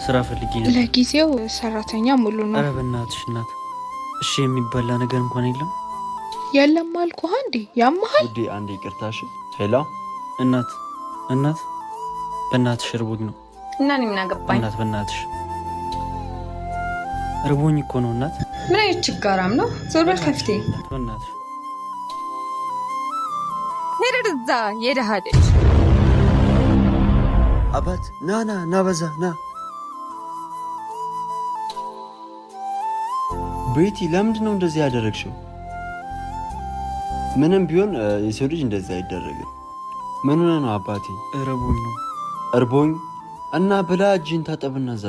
ስራ ፈልጌ ነበር። ለጊዜው ሰራተኛ ሙሉ ነው። ኧረ በእናትሽ እናት፣ እሺ የሚበላ ነገር እንኳን የለም። የለም አልኩህ እንዴ፣ ያመሃል። ውዴ አንዴ ይቅርታሽ። Hello እናት፣ እናት በእናትሽ እርቦኝ ነው። እና እኔ ምን አገባኝ? እናት በእናትሽ እርቦኝ እኮ ነው እናት። ምን አይነት ችጋራም ነው? ዞር በል ከፊቴ። እናት በእናትሽ። ሄድ እዛ የደሃ ልጅ። አባት፣ ና ና ና፣ በዛ ና። ቤቲ፣ ለምንድን ነው እንደዚህ ያደረግሽው? ምንም ቢሆን የሰው ልጅ እንደዚህ አይደረግም። ምን ሆነ ነው አባቴ? እርቦኝ ነው። እርቦኝ እና ብላ፣ እጅን ታጠብና እዛ